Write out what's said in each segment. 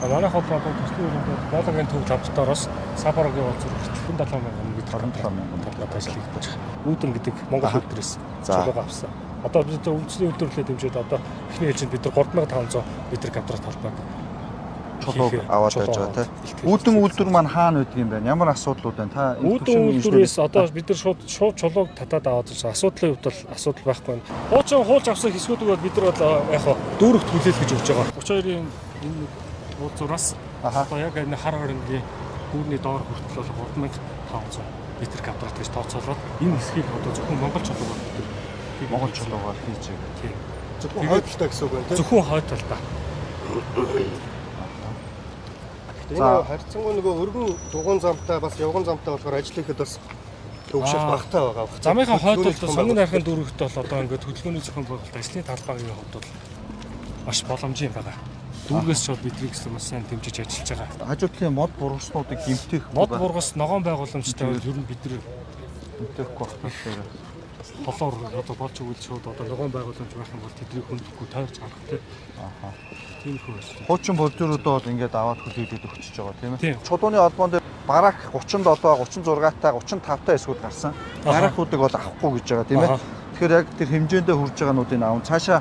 Манайх бол одоо төслийн өрөөнд Боологын төв лабораториос Сапорогийн уулзуур хүртэл 70 мянган метр 27 мянган талбайд ажил хийж байгаа. Үүдэн гэдэг Монгол үйлдвэрээс За. чулуугаа авсан. Одоо бид үндэсний үйлдвэрлэлээ дэмжиж одоо эхний ээлжинд бид нар 3500 метр квадрат талбайг Чулууг хийхээр аваад чулуу байж байгаа аваад тий. бэлтгэл Үүдэн хийсэн. үйлдвэр маань хаана байдаг юм бэ? Ямар асуудлууд байна? Та энэ Үүдэн төвшингийн үйлдвэрээс инженер- одоо бид нар шууд шууд чулууг татаад аваад ирсэн. Асуудлын хувьд бол асуудал байхгүй байна. Хуучин хуулж авсан хэсгүүдийг бол бид нар бол яг хаа дүүрэгт хүлээл гэж өгч байгаа. 32-ын энэ нэг уулзуураас Аха. одоо яг энэ хар хоронгийн дүүрний доор хүртэл бол 3500 метр квадрат гэж тооцоолоод энэ хэсгийг одоо зөвхөн монгол чулуугаар бид нар Монгол чулуугаар хийж байгаа. Тийм. Зөвхөн хойд талтай гэсэн үг байна тийм. Зөвхөн хойд талдаа. Энэ харьцангуй нөгөө өргөн дугуйн замтай бас явган замтай болохоор ажил хийхэд бас төвшил багтаа байгаа. Замынхаа хойд талд сонгон нархын дүүрэгт бол одоо ингээд хөдөлгөөний зохион байгуулалт ажлын талбайгийн хувьд бол маш боломжийн байгаа. Дүүргээс ч бол бидний гэсэн маш сайн дэмжиж ажиллаж байгаа. Хажуу талын мод бургаснуудыг гэмтээхгүй Мод бургас ногоон байгууламжтай бол ер нь бид нар гэмтээхгүй байх талаар. толоор одоо болж өгвөл шууд одоо ногоон байгууламж байх юм бол тэднийг хөндөхгүй тойрч харах тийм. Аха. Тиймэрхүү ажил. Хуучин бордюруудаа бол ингээд аваад хүлээгээд өгчөж байгаа тийм Тийм. ээ. Чулууны холбоон дээр барак 37, 36 та, 35 та эсгүүд гарсан. Баракуудыг бол авахгүй гэж байгаа тийм ээ. Аха. Тэгэхээр яг тэр хэмжээндээ хүрж байгаа нуудыг аван цаашаа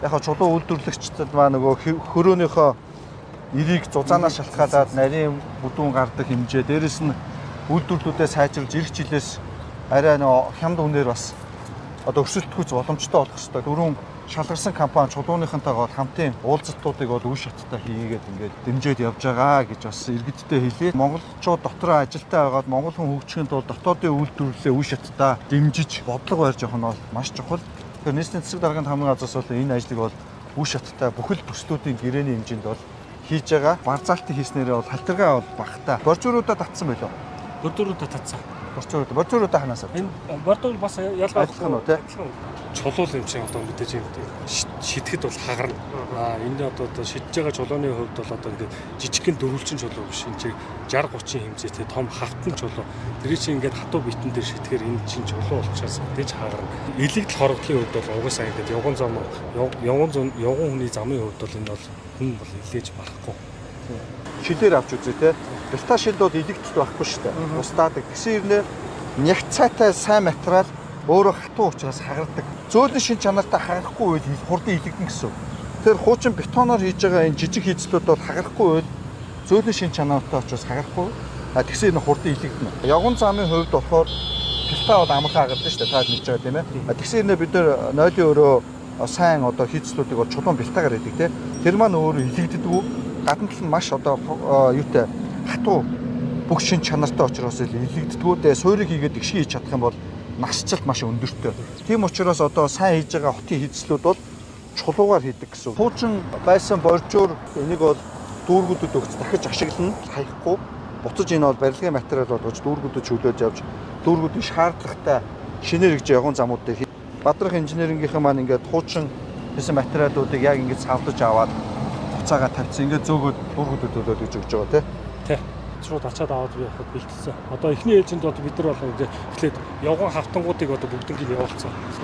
яг хаа чулуу үйлдвэрлэгчдэд маа нөгөө хөрөөнийхөө эрийг зузаанаас шалтгаалаад нарийн бүдүүн гардаг хэмжээ. Дээрэс нь үйлдвэрлэлүүдээ сайжруулж ирэх жилээс арай нөгөө хямд үнээр бас одоо өсөлтгүйц боломжтой болох хэрэгтэй. Дөрөв шалгарсан компани чулууныхантайгаа бол хамтын уулзалтуудыг бол үе шаттай хийгээд ингээд дэмжиж явж байгаа гэж бас иргэдтэй хэлье. Монголчууд дотроо ажилтаа байгаад монгол хүн хөгжихийн тулд дотоодын үйлдвэрлэлээ үе шаттай дэмжиж бодлого барьж явах нь бол маш чухал. Тэгэхээр нийслэлийн засаг даргын таамгийн газраас бол энэ ажлыг бол үе шаттай бүхэл төслүүдийн гэрээний хэмжээнд бол хийж байгаа. Барзаалтыг хийснээрээ бол халтаргаа бол багтаа. Боржууруудаа татсан байлоо. Бордюруудаа татсан. Боржууруудаа, боржууруудаа ханаас авч. Энэ бордюр бас ялгаа Адилхан уу, тий? Чулуул юм чинь одоо мэдээж юм шидэхэд бол хагарна. Аа энэ одоо шидэж байгаа чулууны хувьд бол одоо ингээд жижигхэн дөрвөлжин чулуу биш энэ чинь 60 30 хэмжээтэй том хавтан чулуу. Тэр чинь ингээд хатуу битэн дээр шидэхээр энэ чинь чулуу болчихоос мэдээж хагарна. Илэгдэл хорогдлын хувьд бол угаасаа ингээд явган зам явган зам явган хүний замын хувьд бол энэ бол хүн бол илээж болохгүй. Шилээр авч үзье те. Бэлта шилд бол илэгдэлт байхгүй шүү дээ. Устаадаг. Тэгсэн хэрнээ нягцаатай сайн материал өөрөө хатуу учраас хагардаг. Зөөлөн шин чанартай хагарахгүй байл хурдан илэгдэн гэсэн. үг. Тэгэхээр хуучин бетоноор хийж байгаа энэ жижиг хийцлүүд бол хагарахгүй байл зөөлөн шин чанартай учраас хагарахгүй. А тэгсэн хэрнээ хурдан илэгдэнэ. Явган замын хувьд болохоор пилта бол амархан хагардаг шүү дээ. Та мэдж байгаа тийм ээ. А тэгсэн хэрнээ бид нэр нойлын өрөө сайн одоо хийцлүүдийг бол чулуун бэлтаагаар хийдэг те. Тэр маань өөрөө илэгддэггүй. Гадна тал нь маш одоо юутай хатуу бүх шин чанартай учраас л илэгддэггүй. Тэгээ суурийг хийгээд игшиг хийж чадах юм бол насжилт маш өндөртэй. Тийм учраас одоо сайн хийж байгаа хотын хийцлүүд бол чулуугаар хийдэг гэсэн. үг. Хуучин байсан боржуур энийг бол дүүргүүдэд өгч дахиж ашиглана. Хаяхгүй. Буцаж энэ бол барилгын материал болгож дүүргүүдэд чөлөөж авч дүүргүүдийн шаардлагатай шинээр гэж явган замууд дээр Бадрах инженерингийнхэн маань ингээд хуучин хийсэн материалуудыг яг ингээд савлаж аваад буцаага тавьсан. Ингээд зөөгөөд дүүргүүдэд төлөөд гэж өгч байгаа тий. Тий. Шууд ачаад аваад би явахад бэлтэлсэн. Одоо эхний ээлжинд бол бид нар бол ингээд эхлээд явган хавтангуудыг одоо бүгднийг явуулсан.